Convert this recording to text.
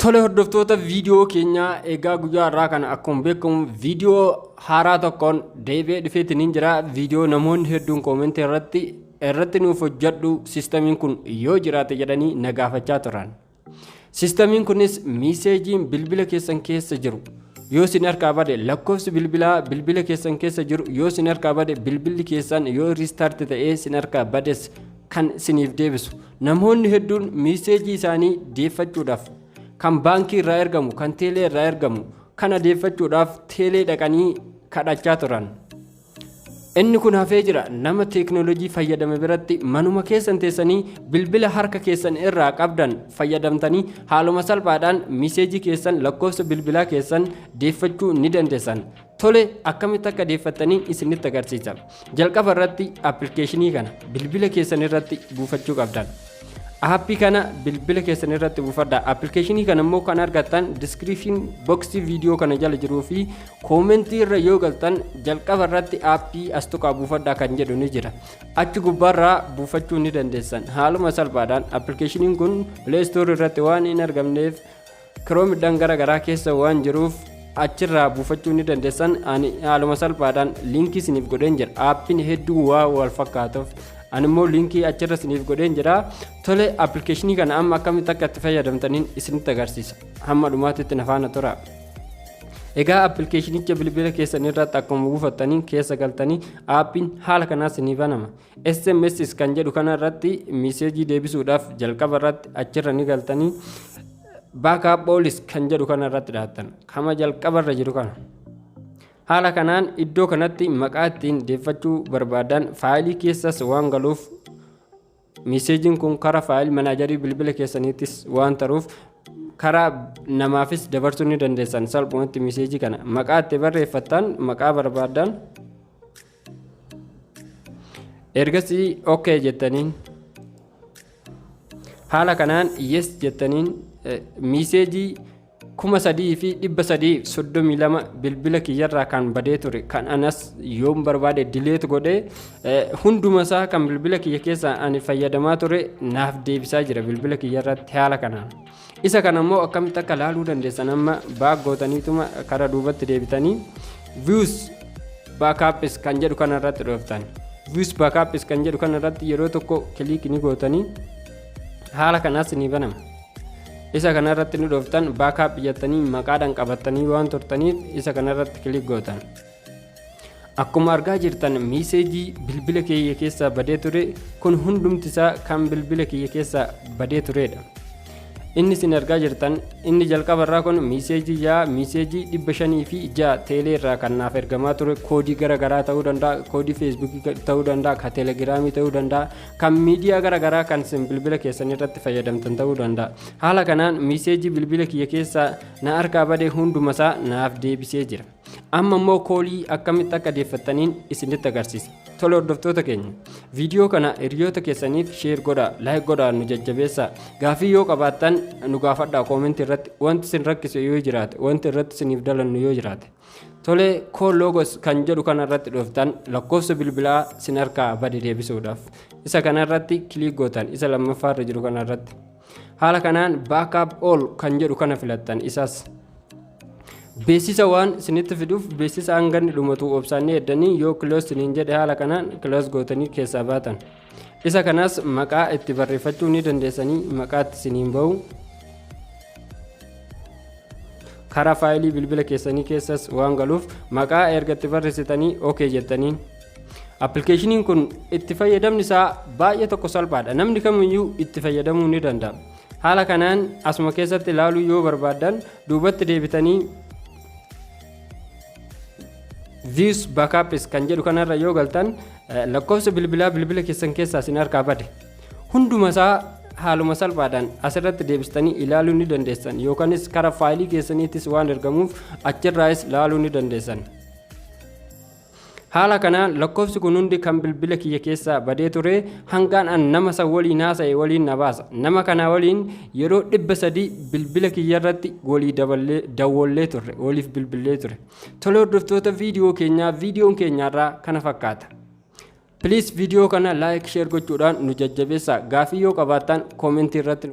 Tole, hordoftoota viidiyoo keenyaa, egaa guyyaa har'aa kana akkuma beekamu viidiyoo haaraa tokkoon deebi'ee dhufeetiin jira. Viidiyoo namoonni hedduun koomentii irratti nuuf hojjedhu, siistamiin kun yoo jiraate jedhanii na gaafachaa turan. Siistamiin kunis miiseejiin bilbila keessan keessa jiru yoo isin harkaa bade, lakkoofsi bilbilaa bilbila keessan keessa jiru yoo isin harkaa bade, bilbilli keessan yoo restart ta'ee isin harkaa bades kan isiniif deebisu. Namoonni hedduun miiseejii isaanii deeffachuudhaaf, kan baankii irraa ergamu, kan teelee irraa ergamu kana deeffachuudhaaf teelee dhaqanii kadhachaa turan. Inni kun hafee jira. Nama teeknoolojii fayyadame biratti manuma keessan teessanii bilbila harka keessan irraa qabdan fayyadamtanii haaluma salphaadhaan miiseejii keessan, lakkoofsa bilbilaa keessan deeffachuu ni dandeessan. Tole, akkamitti akka deeffattanii isinitti agarsiisa. Jalqaba irratti appilikeeshinii kana bilbila keessan irratti buufachuu qabdan. Aappii kana bilbila keessan irratti buufadha. Appilikeeshinii kana immoo kan argattan description boxii viidiyoo kana jala jiruu fi koomentii irra yoo galtan, jalqaba irratti aappii as tuqaa buufadhaa kan jedhu ni jira. Achi gubbaarraa buufachuu ni dandeessan. Haaluma salphaadhaan appilikeeshiniin kun Play Store irratti waan hin argamneef, Chromedhaan gara garaa keessa waan jiruuf, achirraa buufachuu ni dandeessan. Ani haaluma salphaadhaan liinkii isiniif godheen jira. Aappiin hedduu waa wal fakkaatuuf ani immoo liinkii achirra isiniif godheen jira. Tole, appilikeeshinii kana amma akkamitti akka itti fayyadamtaniin isinitti agarsiisa. Hamma dhumaatitti na faana tura. Egaa appilikeeshinicha bilbila keessan irratti akkuma buufattanii keessa galtanii, aappiin haala kanaas ni banama. SMS kan jedhu kana irratti miiseejii deebisuudhaaf jalqaba irratti achirra ni galtanii, backup all kan jedhu kana irratti dhahattan, kama jalqaba irra jiru kana. Haala kanaan iddoo kanatti maqaa ittiin deeffachuu barbaadan, faayilii keessas waan galuuf, miiseejiin kun karaa file managerii bilbila keessaniittis waan taruuf, karaa namaafis dabarsuu ni dandeessan. Salphumatti miiseejii kana maqaa itti barreeffattan, maqaa barbaadan, ergasii okay jettaniin, haala kanaan yes jettaniin, miiseejii 3332 bilbila kiyyarraa kan badee ture, kan anas yoon barbaade delete godhee, hunduma isaa kan bilbila kiyya keessaa ani fayyadamaa ture naaf deebisaa jira bilbila kiyyarratti haala kanaan. Isa kana immoo akkamitti akka laaluu dandeessan, amma back gootaniituma karaa duubatti deebitanii view backups kan jedhu kana irratti dhooftan. View backups kan jedhu kana irratti yeroo tokko click ni gootanii, haala kanaas ni banama. Isa kana irratti ni dhooftan. Backup jettanii maqaadhaan qabattanii waan turtaniif isa kana irratti click gootan. Akkuma argaa jirtan, miiseejii bilbila kiyya keessaa badee ture kun hundumti isaa kan bilbila kiyya keessaa badee turedha. Inni isin argaa jirtan inni jalqaba irraa kun miiseejii 6, miiseejii 506 teelee irraa kan naaf ergamaa ture, koodii gara garaa ta'uu danda'a, koodii feesbuukii ta'uu danda'a, kan teelegiraamii ta'uu danda'a, kan miidiyaa gara garaa kan isin bilbila keessan irratti fayyadamtan ta'uu danda'a. Haala kanaan miiseejii bilbila kiyya keessaa na harkaa badee hundumasaa naaf deebisee jira. Amma immoo callii akkamitti akka deeffattaniin isinitti agarsiisa. Tole, hordoftoota keenya, viidiyoo kana hiriyoota keessaniif share godhaa, like godhaa, nu jajjabeessaa. Gaafii yoo qabaattan nu gaafadhaa koomentii irratti, wanti isin rakkisu yoo jiraate, wanti irratti isiniif dalannu yoo jiraate. Tole, call logs kan jedhu kana irratti dhooftan lakkoofsa bilbilaa isin harkaa bade deebisuudhaaf. Isa kana irratti click gootan, isa lammaffaa irra jiru kana irratti. Haala kanaan backup all kan jedhu kana filattan. Isas beeksisa waan isinitti fiduuf, beeksisa hanga inni dhumatu obsaanii eddanii, yoo close isiniin jedhe haala kanaan close gootanii keessaa baatan. Isa kanas maqaa itti barreeffachuu ni dandeessanii, maqaa itti isiniin bahu. Karaa faayilii bilbila keessanii keessas waan galuuf, maqaa erga itti barreessitanii okay jettaniin. Appilikeeshiniin kun itti fayyadamni isaa baay'ee tokko salphaadha. Namni kamiyyuu itti fayyadamuu ni danda'a. Haala kanaan asuma keessatti ilaaluu yoo barbaaddan, duubatti deebitanii view backups kan jedhu kanarra yoo galtan, lakkoofsa bilbilaa bilbila keessan keessaa isin harkaa bade hunduma isaa haaluma salphaadhaan asirratti deebistanii ilaaluu ni dandeessan, yookaanis karaa faayilii keessaniittis waan ergamuuf achirraayis ilaaluu ni dandeessan. Haala kanaan lakkoofsi kun hundi kan bilbila kiyya keessaa badee ture hangaan an nama san waliin haasa'e waliin na baasa. Nama kana waliin yeroo 300 bilbila kiyya irratti walii dawwallee turre, waliif bilbillee ture. Tole, hordoftoota viidiyoo keenyaa, viidiyoon keenyaarraa kana fakkaata. Please, viidiyoo kana like, share gochuudhaan nu jajjabeessaa. Gaafii yoo qabaattan koomentii irratti.